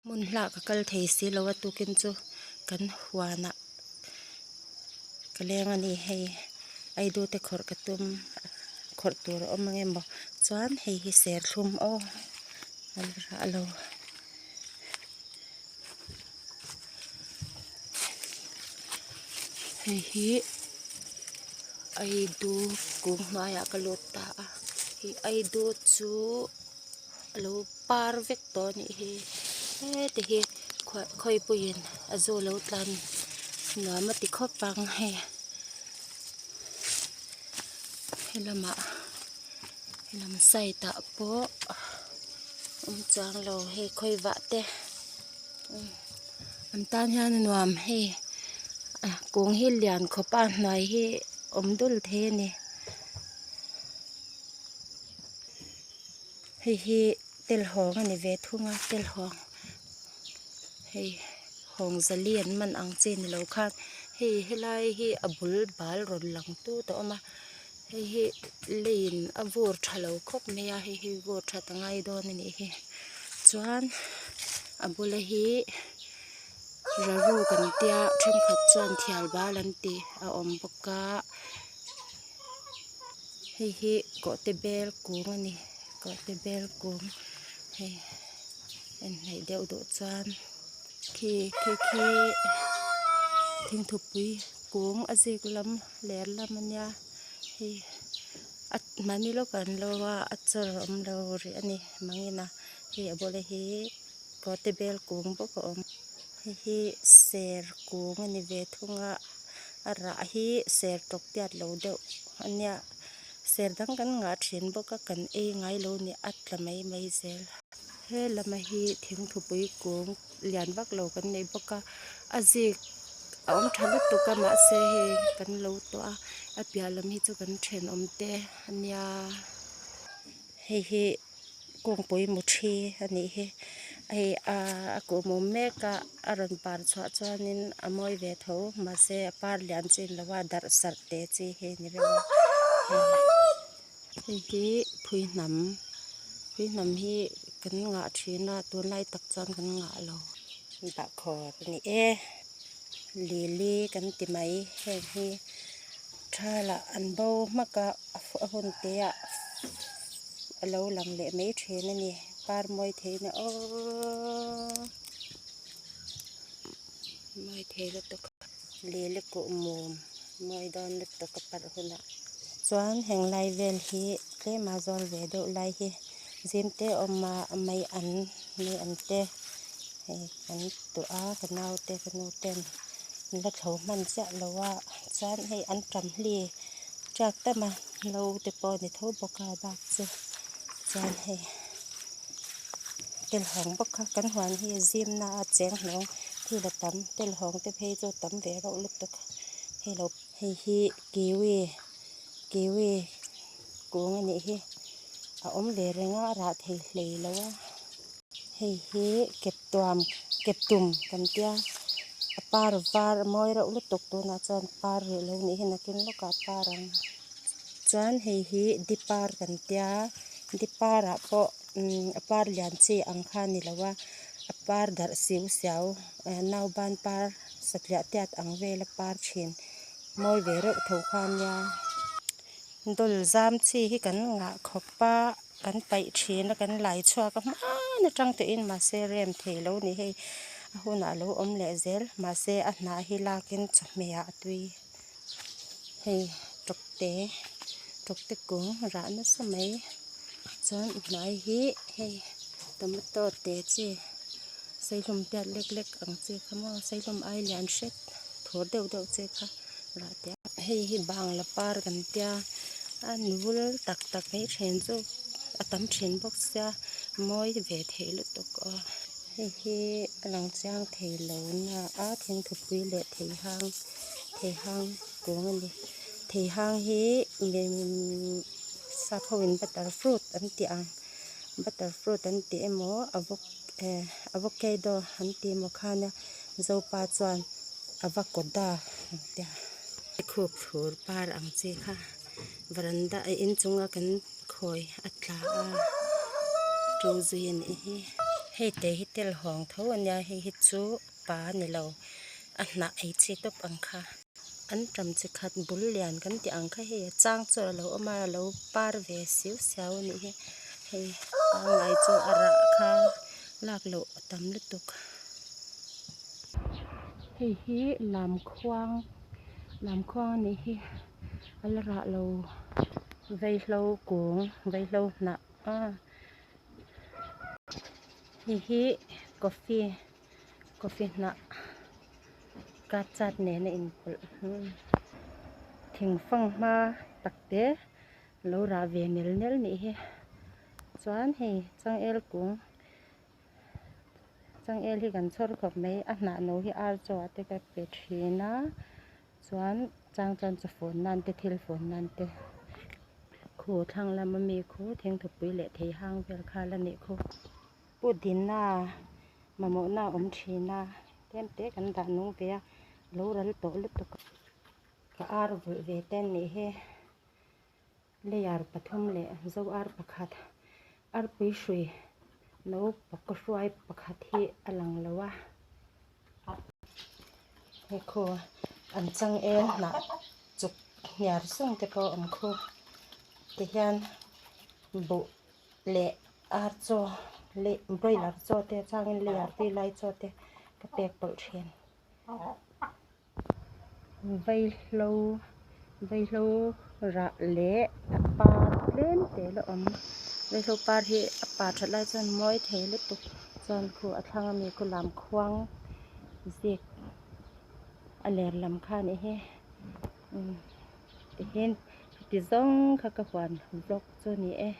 Hmun hlah ka kal thei si lo a tukin chu kan huanah ka leng a ni hei aidu te khawrh ka tum khawrh tur a awm ang emaw chuan hei hi serthlum aw a la rah lo. Hei hi aidu kung hnuaiah ka lut ta a hei aidu chu a lo par vek tawh a nih hi heti hi khawipuiin a zu lo tlan nuam a ti khawp ang hei helamah helam side ah pawh awm chuang lo hei khawi vah te an tan hian a nuam hei kung hi lian khawp a hnuai hi awm dul thei a ni. Hei hi telhawng a ni ve thung a telhawng hei hawng zali an man ang chi ni lo khan hei helai hi a bul bal rawn lang tut a awm a hei hi leiin a vur tha lo khawp mai a hei hi vur that a ngai dawn a nih hi chuan a bula hi raru kan tia thenkhat chuan thial bal an ti a awm bawk a. Hei hi kawhte bel kung a ni kawhte bel kung hei en hnaih deuh duh chuan khi khi khi thingthupui kung a zik lam ler lam a nia hei a mahni lawk an lo a a chawr a awm lo rih a ni mangin a hei a bula hi kawhte bel kung bawk a awm hei hi ser kung a ni ve thung a. A rah hi ser tawk tiat lo deuh a nia ser dang kan ngah thin bawk a kan ei ngai lo nia a tla mai mai zel. He lama hi thingthupui kung lian vak lo kan nei bawk a a zik a awm tha lutuk a mahse hei kan lo tawh a a piah lam hi chu kan thenawm te a nia hei hi. Kawngpui mu thi a nih hi hei a kuhmum mek a a rawn par chhuah chuanin a mawi ve tho mahse a par lian chin lo a darh sarh te chi hi a ni reuh a hei hi phui hnam phui hnam hi kan ngah thin a tunlai tak chuan kan ngah lo bahkhawr a ni e lili kan ti mai heng hi thalah an bo hmak a a hun te ah a lo lang leh mai thin a ni par mawi thei na aww mawi thei lutuk lili kuh mum mawi dawn lutuk a parh hunah chuan heng lai vel hi tlem a zawl ve deuh lai hi zim te a awm a mai an mai an te hei an tuah a ka naute ka nu ten an la thlo hman chiah lo a chuan hei an tam hli tiak tam a lo te pawh a ni tho bawk a bak chu chuan hei telhawng bawk kha kan huan hi zim na a cheng hnawng thil a tam telhawng te phei chu a tam ve reuh lutuk hei lo hei hi kiwi kiwi kung a nih hi a awm ve reng a a rah thei hlei lo a hei hi keptuam keptum kan tia a par var a mawi reuh lutuk tunah chuan par rih lo nih hi nakin lawkah par ang chuan hei hi dipar kan tia dipar ah pawh umm a par lian chi ang kha a ni lo a a par darh siu siau nauban par satliah tiat ang vela par thin mawi ve reuh tho kha a nia. Dawl zam chi hi kan ngah khawp a kan paih thin a kan lai chhuak a hman atang tawhin mahse rem thei lo ni hei a hunah alo awm leh zel mahse a hnah hi lakin chawhmeh ah a tui hei tawkte tawkte kung rah nasa mai chuan hnai hi hei tomato te chi seihlum tiat lek lek ang chi kha maw seihlum ai lian hret thur deuh deuh chi kha. Rah te hei hi bangla par kan tia a ni vul tak tak mai then chu a tam thin bawk sia mawi ve thei lutuk aw hei hi a lang chiang thei lo na a thingthupui leh theihang theihang kung a ni theihang hi sap ho in butter fruit an tih ang butter fruit an tih emaw avocado an tih emaw khan a zopa chuan. Avocado ang tia khup thlur par ang chi kha varanda a inchunga kan khawi a tla a to zui a nih hi. Hei te hi telhawng tho a nia hei hi chu pa a ni lo a hnah ei chi tawp ang kha an tam chi khat bul lian kan tih ang kha hei a chang chu a lo awm a a lo par ve siu siau a nih hi hei pangngai chu a rah kha lak loh a tam lutuk. Hei hi lamkhuang lamkhuang a nih hi a la rah lo vaihlo kung vaihlo hnah a hei hi coffee coffee hnah ka chat nen a inpawlh thing fanghma tak te lo rah ve nel nel nih hi chuan hei changel kung changel hi kan chhawr khawp mai a hnah no hi ar chaw ah te ka pe thin a chuan chang chuan chaw fun nan te thil fun nan te khu thlang lama mi khu thingthupui leh thei hang vel kha la nih khu. Pudina mamawhna a awm thin a tlem te kan dah nung ve a lo ral tawh lutuk a ka ar vulh ve te an nih hi layer pathum leh zo ar pakhat arpui hrui no pakaw hruai pakhat hi a lang lo a hei khu an changel hnah chuk hniar sung te pawh a awm khu tihian buh leh ar chaw leh broiler chaw te changin layer tui lai chaw te ka pek pawlh thin vaihlo vaihlo rah leh a par tlem te la awm vaihlo par hi a par that lai chuan mawi thei lutuk chuan khu a thlang ami khu lam khuang zik a ler lam kha a nih hi umm tihian heti zawng kha ka huan vlog chu a ni e.